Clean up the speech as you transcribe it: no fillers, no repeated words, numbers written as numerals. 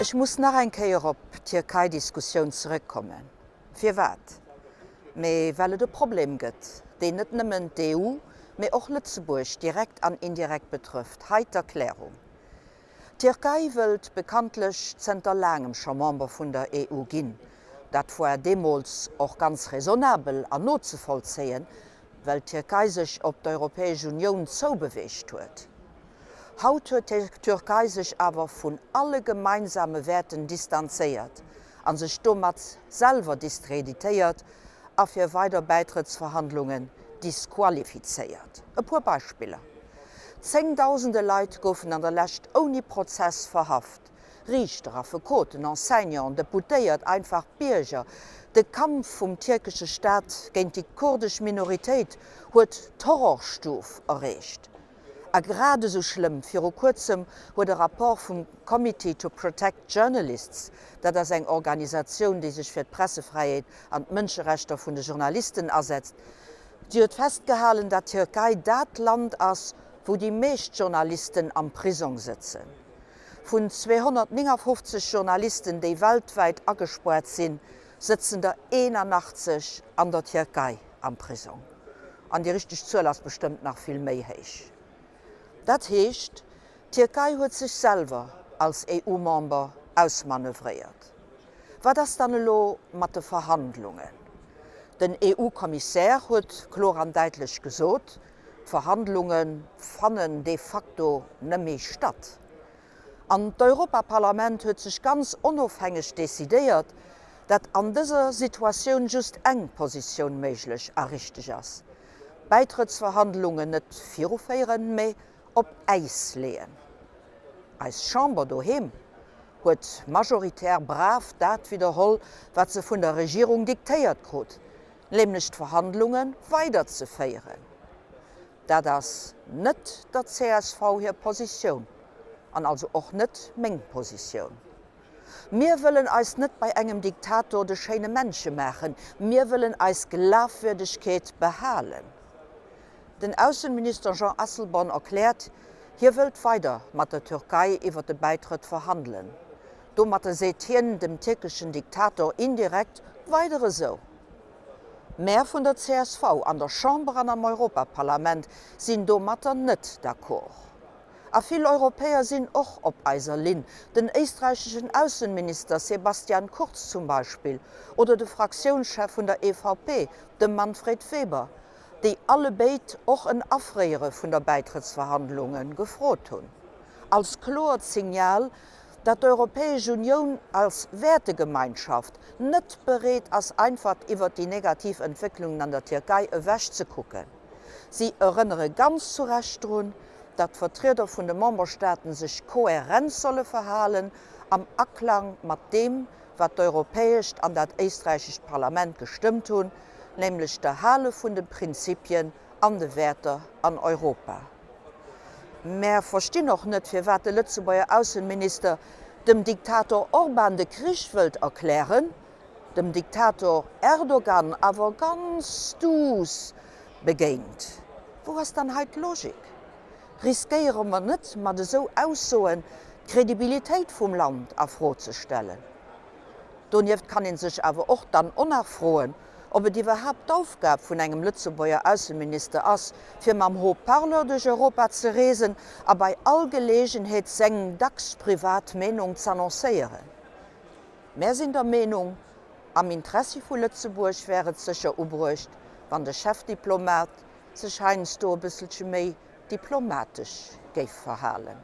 Ech muss nach eng Kéier op d'Tierkei-Diskussioun zeréckkommen. Firwat? Mee well et e Problem gëtt, deen net nëmmen d'EU, mee och Lëtzebuerg direkt an indirekt betrëfft. Hei d'Erklärung. D'Tierkei wëllt bekanntlech zënter laangem scho Member vun der EU ginn. Dat woar deemools och ganz raisonnabel an nozevollzéien, well d'Tierkei sech op d'Europäesch Unioun zoubeweegt huet. Haut huet d'Türkei sech awer vun alle gemeinsame Wäerten distanzéiert a sech domat selwer diskreditéiert a fir weider Bäitrëttsverhandlungen disqualifizéiert. E puer Beispiller, Zéngdausende Leit goufen an der Lescht ouni Prozess verhaft, Riichter, Affekoten, Enseignanten, Deputéiert, einfach Bierger. De Kampf vum tierkesche Staat géint déi kurdesch Minoritéit huet d'Horrorstuf erreecht. A grad esou schlëmm, viru kuerzem huet e Rapport vum Committee to Protect Journalists, dat ass eng Organisatioun, déi sech fir d'Pressefräiheet an d'Mënscherechter vun de Journalisten asetzt, si huet festgehalen, dat d'Tierkei dat Land ass, wou déi meescht Journalisten am Prisong sëtzen. Vun 259 Journalisten, déi weltwäit agespoart sinn, sëtzen der 81 an der Tierkei am Prisong. An déi richteg Zuel ass bestëmmt nach vill méi héich. Dat heescht, d'Tierkei huet sech selwer als EU-Member ausmanövréiert. Wat ass dann elo mat de Verhandlungen? Den EU-Kommissär huet kloer an däitlech gesot, d'Verhandlunge fannen de facto neméi statt. An d'Europaparlament huet sech ganz onofhängeg decidéiert, dat an dëser Situatioun just eng Positioun méiglech a richteg ass, D'Bäitrëttsverhandlungen net viruféieren, mä op Äis leeën. Eis Chamber doheem huet majoritär brav dat widderholl, wat se vun der Regierung diktéiert krut, nämlech d'Verhandlunge weiderzeféieren. Dat ass net der csv hir Positioun an also och net meng Positioun. Mir wëllen eis net bei engem Diktator de schéine Männche maachen, mir wëllen eis Glafwierdegkeet behalen. Den Aussenminister Jean Asselborn erkläert, hie wëllt weider mat der Türkei iwwer de Bäitrëtt verhandelen. Domatter seet hien dem tierkeschen Diktator indirekt, weider esou! Mär vun der csv an der Chamber an am Europaparlament sinn domatter net d'accord. A vill Europäer sinn och op eiser Linn, den éisträicheschen Aussenminister Sebastian Kurz zum Beispill oder de Fraktiounschef vun der EVP, de Manfred Weber, déi allebéid och en Afréiere vun der Bäitrëttsverhandlunge gefrot hunn, als kloert Signal, datt d'Europäesch Unioun als Wäertegemeinschaft net bereet ass einfach iwwert déi negativ Entwécklungen an der Tierkei ewech ze kucken. Si erënnere ganz zu Recht drun, datt d'Vertrieder vun de Memberstaaten sech kohärent solle verhalen, am Aklang mat deem, wat d'europäescht an dat éisträichescht Parlament gestëmmt hunn, nämlech d'Erhale vun de Prinzipien an de Wäerter an Europa. Mär verstinn och net, firwat de Lëtzebuerger Aussenminister dem Diktator Orban de Krich wëllt erklären, dem Diktator Erdogan awer ganz duuss begéint. Wou ass dann hei d'Logik? Riskéiere mer net mat esou Aussoen d'Credibilitéit vum Land a Fro ze stellen? Donieft kann ee sech awer och dann onach froen, ob et iwwerhaapt d'Aufgab vun engem Lëtzebuerger Ausseminister ass, fir mam Haut-parleur duerch Europa ze reesen a bei all Geleegenheet seng dacks privat Meenung z'annoncéieren. Mär sinn der Meenung, am Interessi vu Lëtzebuerg wär et sécher ubruecht, wann de Chefdiplomat sech heiansdo e bësselche méi diplomatesch géif verhalen.